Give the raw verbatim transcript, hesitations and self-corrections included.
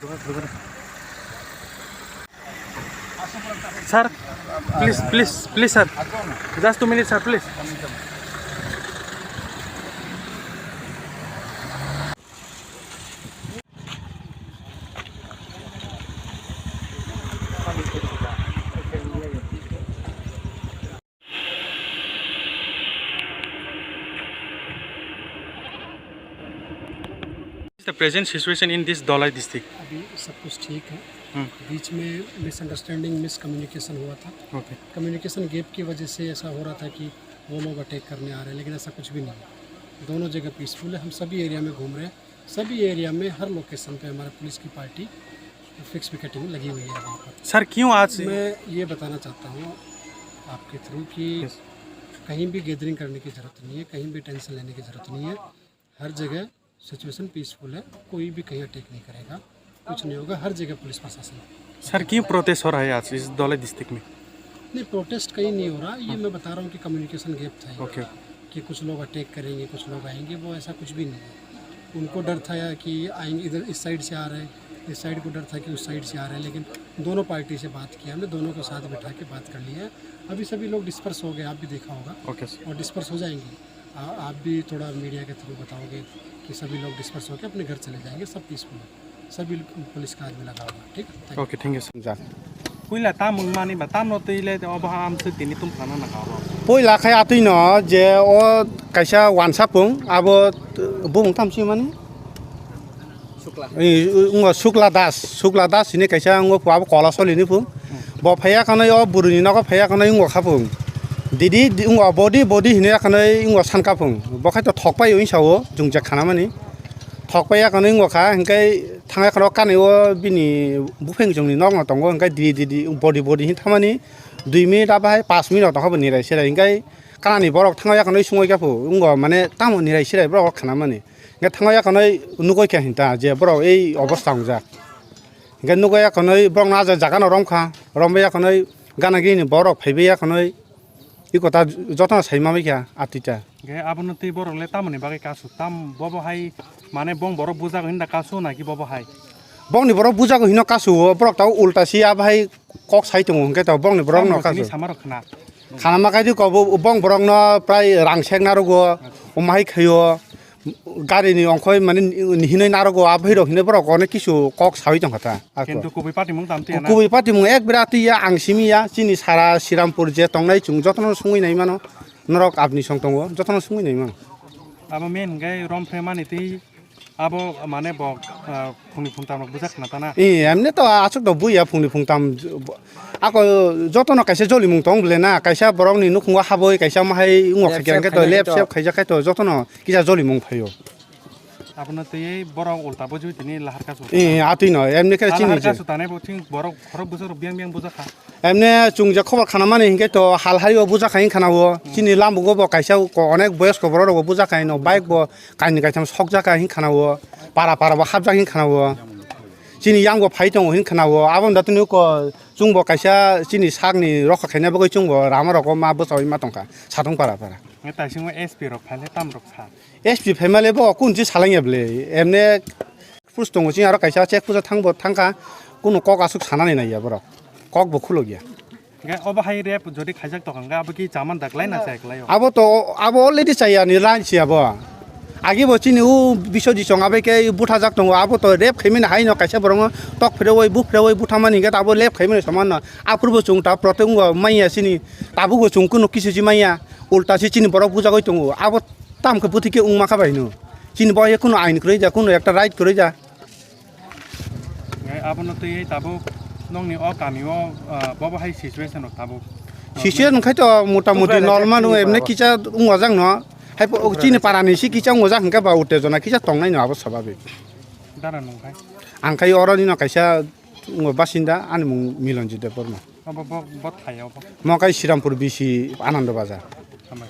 Sir, please, please, please, sir. Just two minutes, sir, please. Is the present situation in this Dhalai district? अभी सब कुछ ठीक है। हम्म। बीच में मिसअंडरस्टैंडिंग, मिसकम्युनिकेशन हुआ था। ओके। कम्युनिकेशन गैप की वजह से ऐसा हो रहा था कि वो लोग अटैक करने आ रहे हैं, लेकिन ऐसा कुछ भी नहीं है। दोनों जगह पीसफुल है। हम सभी एरिया में घूम रहे हैं। सभी एरिया में हर लोकेशन पे हमारे पुलिस की पार्टी फिक्स पिकेटिंग लगी हुई है वहाँ पर। सर, क्यों आज मैं ये बताना चाहता हूँ आपके थ्रू कि यस। कहीं भी गैदरिंग करने की ज़रूरत नहीं है, कहीं भी टेंशन लेने की ज़रूरत नहीं है। हर जगह सिचुएशन पीसफुल है, कोई भी कहीं अटैक नहीं करेगा, कुछ नहीं होगा। हर जगह पुलिस प्रशासन है। सर, क्यों प्रोटेस्ट हो रहा है आज इस धौलाई डिस्ट्रिक्ट में? नहीं, प्रोटेस्ट कहीं नहीं हो रहा, ये मैं बता रहा हूँ कि कम्युनिकेशन गैप था ये, ओके। कि कुछ लोग अटैक करेंगे, कुछ लोग आएंगे, वो ऐसा कुछ भी नहीं है। उनको डर था कि आएंगे, इधर इस साइड से आ रहे हैं, इस साइड को डर था कि उस साइड से आ रहे हैं, लेकिन दोनों पार्टी से बात किया हमने, दोनों को साथ बिठा के बात कर लिया है। अभी सभी लोग डिस्पर्स हो गए, आप भी देखा होगा, ओके सर। और डिस्पर्स हो जाएंगे। आ-, आप भी थोड़ा मीडिया के थ्रू बताओगे कि सभी लोग डिस्पर्स होकर अपने घर चले जाएंगे, सब पीसफुल है, सभी पुलिस का आदमी लगा हुआ है, ठीक है? Thank you. Okay, thank you sir. Puila tam wngmani ba tamno twi le obo ha amswk tini tum phana nang abo. Puila khai atwi no je o kaisa wansa pung abo bumung tam si mani? Sukla. Wngo Sukla Das, Sukla Das hini kaisa wngo abo Kolasoli ni pung. Bo phaiya khanai o bwrwini nogo phaiya khanai wngo kha pung. Didi wngo body body hini khanai wngo san kha pung. Bo khai to thok pai wngsa o jung je khana mani. Thok pai ya khanai wngo kha, hingkai thangya khano kanwi o bini bupheng chwngni nokno tongo, hingkai di di di body body hin thamani dui minute abo hai panch minute tongkha bo nirai serai, hingkai kanani borok thangya khano sungwi kha phu wngo mane tamo nirai serai borok khana mani. Hingkai thangya khano nugwi kha hinta je borok ei obostha wngjak. Hingkai nugwi ya khano borok no ah jaga no romkha, romwi ya khano gana gini borok phaibai ya khano. I kota jotono sai mamai kha atita. Ge abono tei borok le tamoni bagwi kasu tam bobo hai mane bong borok bujak hinda kasu naki bobo hai. Bongni borok bujak hino kasu o borok ta ulta si abo hai kok sai tongo hingke ta bongni borok no Samrok tini kasu. Samarok khna. Khana ma kai di ko bo bong borok no prai rang sek narugo umahai khayo. Gari ni ongkhoi mane hinoi narogo, abo hirok hinoi borok onek kisu kok sawi tongkha ta. Ako. Kintu kubui patimung tam tiya na? Kubui patimung ek bera twi ya, ang simi ya, chini sara Srirampur je tongnai chwng jotono sungwi nai mano. Norok abni song tongo, jotono sungwi nai mano. Abo main hwnkhe rom phremani twi abo mane bo, ah, phungni phungtam rok bujak khna ta na? Eh, emne to aswk to buya phungni phungtam. Ako jotono kaisa jolimung tong bole na, kaisa borokni nukhungo haboi, kaisa mahai wngok khaikhe to lep sep khaijak khai to jotono kisa jolimung phaio. Abono twi borok ulta bujui tini lahar kasu. Eh, atwi no, emne khe chini lahar kasu tanai bo thing borok khorok bwswk rok biang biang bujak kha. Emne chwng je khobor khana mani hinkhe to hal hario bujak kha hin khana o. Chini lambugo bo kaisa ko onek boyosko borok rok bo bujak kha hino bike bo kaini kaitham sokjak kha hin khana o. Para para bo hapjak hin khana o. Chini yang bo phai tongo hin khana o. Aboni da tini ko chwng bo kaisa chini sakni rokha khaina bagwi chwng bo rama rogo ma bwchaui ma tongkha satung para para. Nge taisingo S P rok phaile tam rok sa. S P phaimale bo kunchi salangya bwle. Emne pus tongo chini aro kaisa check puja thangbo thangkha kunu kok aswk sanani naiya borok. Kok bo khulogya. Nge obo hai rep jodi khaijak tokha nge abo ki chaman da klai na chai klai o? Abo to, abo already chaya ni line si abo. Agi bo chini u biso di chong abai ke buthajak tongo, abo to rep khaimani hai no kaisa borok tok phirewoi bu phirewoi buthamani hingke abo lep khaimani soman no. Aphuru bo chwng ta prote wngwa manya chini, tabuk bo chwng kunu kisu si manya, ulta si chini borok bujagoi tongo. Abo tam khe bwtwi khe wngma kha bai hino. Chini bo ye kunu ain kwrwi ja, kunu ekta right kwrwi ja. Ngai abono twi tabuk nongni o kami o, ah, bobo hai situation rok tabuk. Situation khai to mota moti normal no emne kicha wngwa jak no. Hai po chini para ni si kicha wngwa jak hingke ba utejona kicha tongnai no abo swababik. Dara nung khai? Ang khai oro ni no kaisa wngwa basinda ani mung Milanjit Debbarma. Obo bo, bo thai obo. Mo kai Srirampur B C Anando Bazar. Hambai.